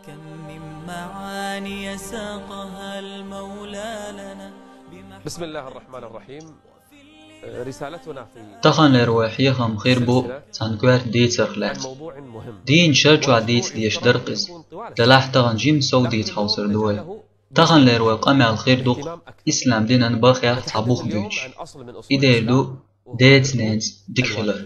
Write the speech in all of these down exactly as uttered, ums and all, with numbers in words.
كم من معاني ساقها المولى لنا بمحبة بسم الله الرحمن الرحيم. رسالتنا في Таханлера вай хьехам хир бу цхьан коьрта дийцарх лаьцна. Дийнан шера чохь дийца дезаш дара-кх иза. Делахь тахан жимма сов дийца хьовсур ду вай. Таханлера вай къамел хир ду-кх ислам динан бахьех цхьа бух буьйцуш. И дера ду деца-ненаца дика хилар.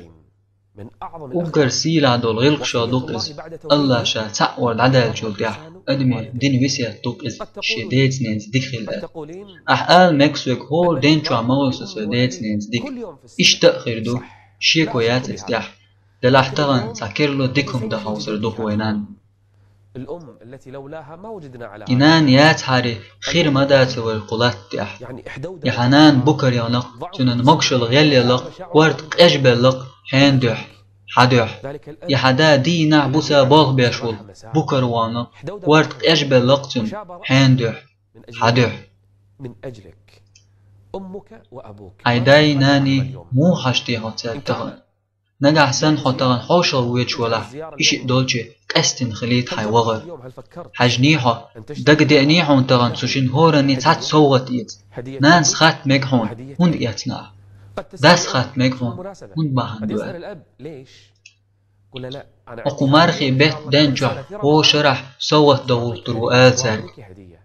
Уггар сийлахь долу гӀиллакхашах ду-кх иза, АллахӀ Ша цхьаъ вар дӀадаьллачул тӀаьхьа, адамийн дина весет ду-кх иза, шен деца-ненаца дика хила аьлла. Ахь ала мега соьга, хӀора ден чохь ма хуьлу со сайн деца-ненаца дика. Иштта а хир ду, шеко яц иза тӀехь. Делахь тахана цхьа керло дика хӀума дан хьовсур ду-кх вай нанна. И нана яцахьара хир ма дацара вай кху латта тӀехь. И хьан нана букар яьлла-кх, цуьнан могушалла гӀелъелла-кх, корта къежбелла-кх хьенан дуьхьа, хьан дуьхьа. И хьан да дийнахь, буса болх беш волу букар ваьлла-кх, корта къежбелла-кх цуьнан хьенан дуьхьа, хьан дуьхьа. Хьайн дай-наний муха хьажа те хьо цаьрга тахана? Нагахь санна хьо тахана хьошалгӀа воьдуш валахь, и шиъ долчу къаьстина хилийта хьайн вахар. Хьаьжний хьо, дагадеаний хьуна тахана цу шинна хӀоранний цхьацца совгӀат эца? Нанас хатта мега хьуна, хӀунда эцна ахь? Дас хатта мега хьуна, хӀунда бахьана ду аьлла? Хьо кху мархийн беттан ден чохь хӀора шарахь совгӀат дан гӀуллакх дийр ву ала цаьрга.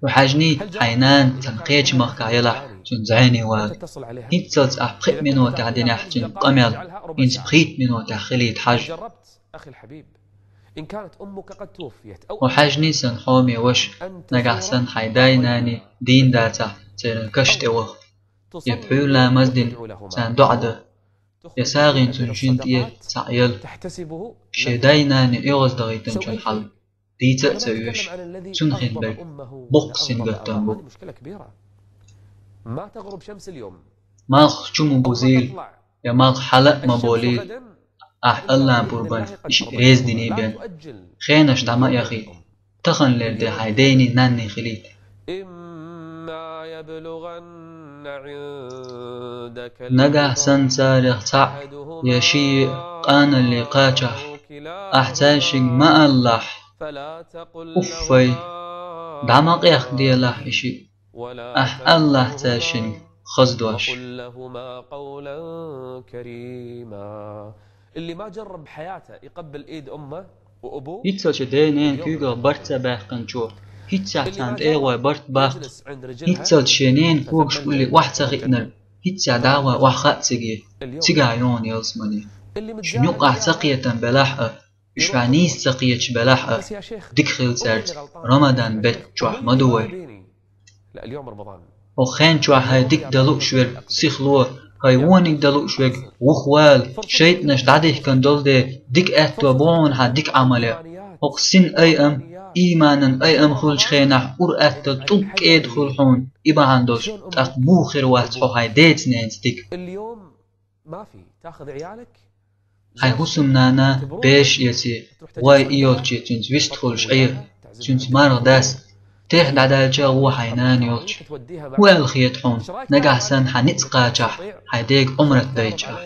Хьо хьаьжний, хьайн нана цхьана кхечу махкахь елахь, цуьнан зӀене вала. ХӀинццалц ахь пхи минотехь динехь цуьнга къамел, хӀинца пхийтта минотехь хилийта хьажа. Хьо хьаьжний, сан хьоме ваша, нагахь санна хьайн дай-наний дийна дацахь, церан каш тӀе ваха. Я пхьуьйра ламаз дина, царна доӀа дан. Я сагӀина цуьнан шина тӀера цхьаъ яла. Шен дай-наний оьгӀаздахийтинчун хьал дийца а ца оьшу, цунна хин берг боккха сингаттам бу. Малх чу ма бузийла, я малх хьала а ма болийла, ахь Аллан пурбанца и шиъ реза диний бен. Хенаш дӀа ма яхийта. Таханлера де хьайн дений, нанний хилийта. Нагахь санна царах цхьаъ я ши къаналле кхачахь, ахь цаьршинга ма алалахь: «Уффай, дӀа ма къехкаделахь и шиъ». Ахь алалахь цаьршинга хаза дош. ХӀинццалц шен ден-ненан куьйгах барт ца баьккхинчо, хӀинццехь царна тӀегӀой барт баккха, хӀинццалц шен ненан когаш улле охьа ца хиънарг, хӀинццехь дӀагӀой охьахаа цига, цигахь йогӀун ялсамане. Шуна юкъахь ца кхетам белахь а, уьш хьан нийса ца кхеташ белахь а, дика хила цаьрца, Рамадан беттан чохь ма ду вай. ХӀокху хен чохь хьайн дика дан лууш верг сихло, хьайн вониг дан лууш верг вухавала, шайтӀанаш дӀадихкина долу де, дика аьтто бу хьуна хьан дика Ӏамал ян. ХӀокху син айам, ийманан айам хуьлучу хенахь ур-аттал тӀулг кӀеда хуьлу хьуна, и бахьана долуш тӀаккха муха хир вац хьо хьайн деца-ненаца дика? Хьайн хӀусамнана бераш эций, гӀой и йолчий цуьнца вистхуьлуш Ӏе, цуьнца марха дас, техь дӀадаьлча а гӀо хьайн нана йолчу. ХӀун аьлла хета хьуна, нагахь санна хьан ницкъ кхачахь, хьайн дега Ӏумрат дайча ахь?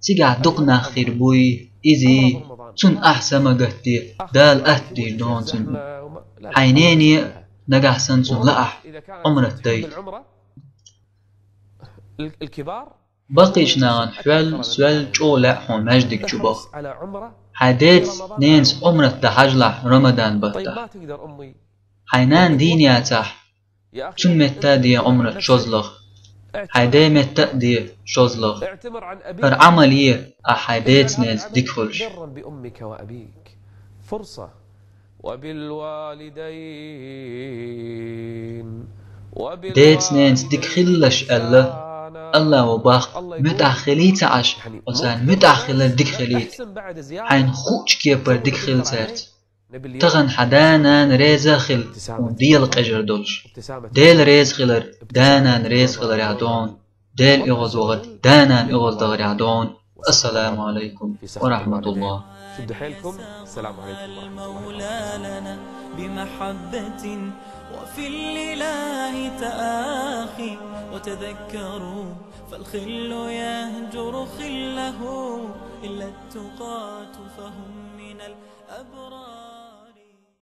Цигахь дукха нах хир буй, изий, цунна ахь са ма гатде, Дала атта дийр ду хьуна цунна. Хьайн нене а нагахь санна цунна лаахь Ӏумрат дайта. Баккхийчу нахана хьоьл, соьл чӀогӀа лаьа хьуна маьждиг чу баха. Хьайн деца-ненаца Ӏумрат дан хьажалахь Рамадан баттахь. Хьайн нана дийна яцахь, цуьнан метта а де Ӏумрат шозлагӀа. Хьайн ден метта а де шозлагӀа. ХӀара Ӏамал е ахь хьайн деца-ненаца дика хуьлуш. Деца-ненаца дика хилалаш аьлла, Аллахо боху, муьтӀахь хилий ца Ӏаш, оцарна муьтӀахь хилар дика хилийта. Хьайна хуучу кепара дика хила цаьрца. Тахана хьан да-нана реза а хила, хьуна Дела къежар долуш. Дела реза хилар да-нана реза хиларехь ду хьуна. Дела оьгӀазвахар да-нана оьгӀаздахарехь ду хьуна. Ассаламу алайкум ва рахматуллах. شدوا حيلكم. السلام عليكم ورحمة الله وبركاته. المولى لنا بمحبة، وفي الإله تآخي، وتذكروا فالخل يهجر خله، إلا التقاة فهم من الأبرار.